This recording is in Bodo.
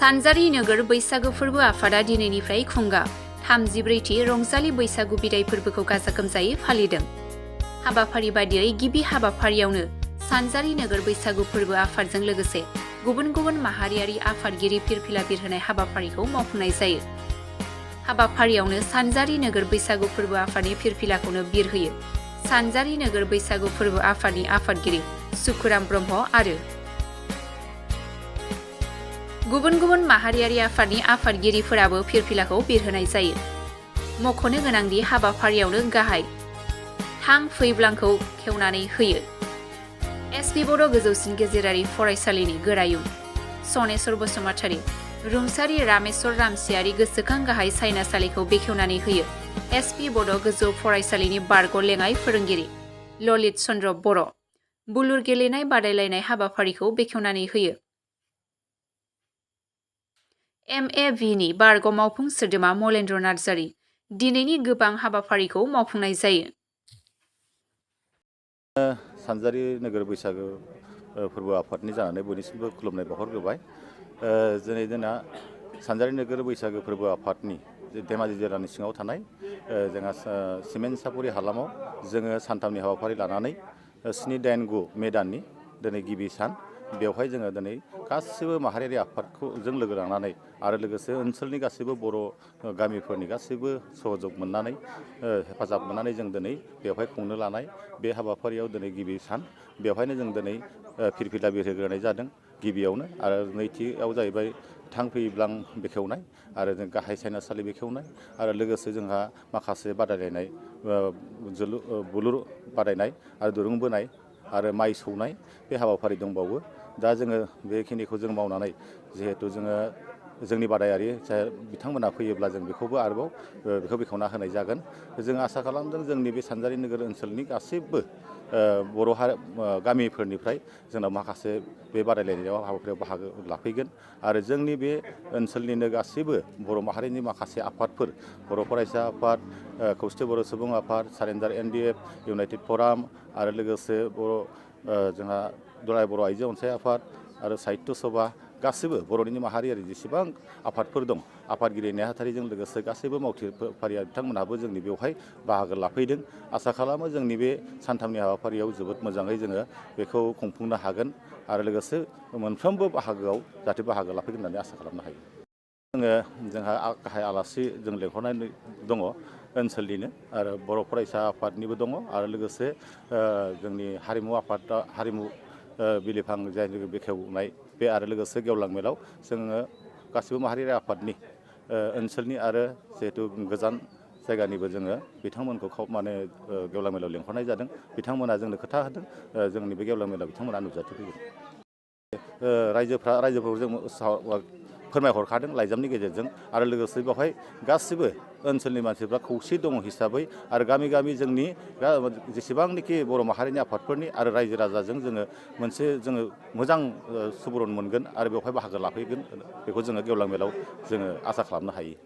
सानजारि नोगोर बैसागु फोरबो आफादा दिनैनिफ्राय खुंगा 34थि रंजालि बैसागु बिदाय फोरबोखौ गाजा गोमजायै फालिदों। हाबाफारि बादियै गिबि हाबाफारियावनो सानजारि नोगोर बैसागु फोरबो आफादजों लोगोसे गुबुन गुबुन माहारियारि आफादगिरि फिरफिला बिरहोनाय हाबाफारिखौ मावफुंनाय जायो। हाबाफारियावनो सानजारि नोगोर बैसागु फोरबो आफादनि फिरफिलाखौनो बिरहोयो। सानजारि नोगोर बैसागु फोरबो आफादनि आफादगिरि सुखुराम ब्रह्म आरो गुबुन गुबुन माहारियारि आफादनि आफादगिरिफोराबो फिरफिलाखौ बिरहोनाय जायो। मख'नो गोनांदि हाबाफारियावनो गाहाय थां फैब्लांखौ खेवनानै होयो। एसपि बड' गोजौसिन गेजेरारि फरायसालिनि गोरायुं सनेस्वर बसुमतारी, रुंसारि रामेश्वर रामसियारि गोसोखां गाहाय सायनासालिखौ बेखेवनानै होयो। एसपि बड' गोजौ फरायसालिनि बारग' लेङाइ फोरोंगिरि ललित चन्द्र बर' बुलुर गेलेनाय बादायलायनाय हाबाफारिखौ बेखेवनानै होयो। MAVनि बारग' मावफुं सोद्रोमा मलेन्द्र नार्जारि दिनैनि गोबां हाबाफारिखौ मावफुंनाय जायो। सानजारि नोगोर बैसागो फोरबो आफादनि जानानै बयनिसिमबो खुलुमनाय बावहरग्रोबाय। दिनै जोंना सानजारि नोगोर बैसागो फोरबो आफादनि धेमाजि जिल्लानि सिङाव थानाय जोंहा सिमेन्ट सापरि हालामाव जोङो सानथामनि हाबाफारि लानानै 7-8-9 मे दाननि दिनै गिबि सान बेवहाय जोङो दिनै गासिबो माहारियारि आफादखौ जों लोगो लानानै आरो लोगोसे ओनसोलनि गासैबो बर' गामिफोरनि गासैबो सहयोग मोननानै हेफाजाब मोननानै जों दिनै बेवहाय खुंनो लानाय बे हाबाफारियाव दिनै गिबि सान बेवहायनो जों दिनै फिरफिला बिरहोग्रोनाय जादों गिबियावनो आरो नैथियाव जाहैबाय थां फैब्लां बेखेवनाय आरो जों गाहाय सायनासालि बेखेवनाय आरो लोगोसे जोंहा माखासे बादायलायनाय बुलुर बादायनाय आरो दुरुं बोनाय आरो माइ सौनाय बे हाबाफारि दंबावो। दा जोङो बेखिनिखौ जों मावनानै जिहेथु जोङो जोंनि बादायारि बिथांमोना फैयोब्ला जों बेखौबो आरोबाव बेखौ बेखेवना होनाय जागोन। जों आसा खालामदों जोंनि बे सानजारि नोगोर ओनसोलनि गासैबो बर' गामिफोरनिफ्राय जोंनाव माखासे बे बादायलायनायाव हाबाफारियाव बाहागो लाफैगोन आरो जोंनि बे ओनसोलनिनो गासैबो बर' माहारिनि माखासे आफादफोर बर' फरायसा आफाद, खौसेथि बर' सुबुं आफाद, सारेन्डार NDF, इउनाइटेड फराम आरो लोगोसे जोंहा दुलाराय बर' आइजो अनसाय आफाद आरो साहित्य सभा गासैबो बर'नि माहारियारि जेसेबां आफादफोर दं आफादगिरि नेहाथारिजों लोगोसे गासैबो मावथिफारिया बिथांमोनहाबो जोंनि बेवहाय बाहागो लाफैदों। आसा खालामो जोंनि बे सानथामनि हाबाफारियाव जोबोद मोजाङै जोङो बेखौ खुंफुंनो हागोन आरो लोगोसे मोनफ्रोमबो बाहागोआव जाहाथे बाहागो लाफैगोन होननानै आसा खालामनो हायो। जोंहा गाहाय आलासि जों लेंहरनाय दङ ओनसोलनिनो आरो बर' फरायसा आफादनिबो दङ आरो लोगोसे जोंनि हारिमु आफादा हारिमु बिलिफां जायखौ बेखेवनाय बे आरो लोगोसे गेवलां मेलाव जोङो गासिबो माहारियारि आफादनि ओनसोलनि आरो जिहेतु गोजान जायगानिबो जोङो बिथांमोनखौ माने गेवलां मेलाव लेंहरनाय जादों। बिथांमोना जोंनो खोथा होदों जोंनि बे गेवलां मेलाव बिथांमोना नुजाथिफैगोन। रायजोफोरखौ जों फोरमायहरखादों लाइजामनि गेजेरजों आरो लोगोसे बेवहाय गासिबो ओनसोलनि मानसिफ्रा खौसे दङ हिसाबै आरो गामि गामि जोंनि जेसेबांनाखि बर' माहारिनि आफादफोरनि आरो रायजो राजाजों जोङो मोजां सुबुरुन मोनगोन आरो बेवहाय बाहागो लाफैगोन बेखौ जोङो गेवलां मेलाव जोङो आसा खालामनो हायो।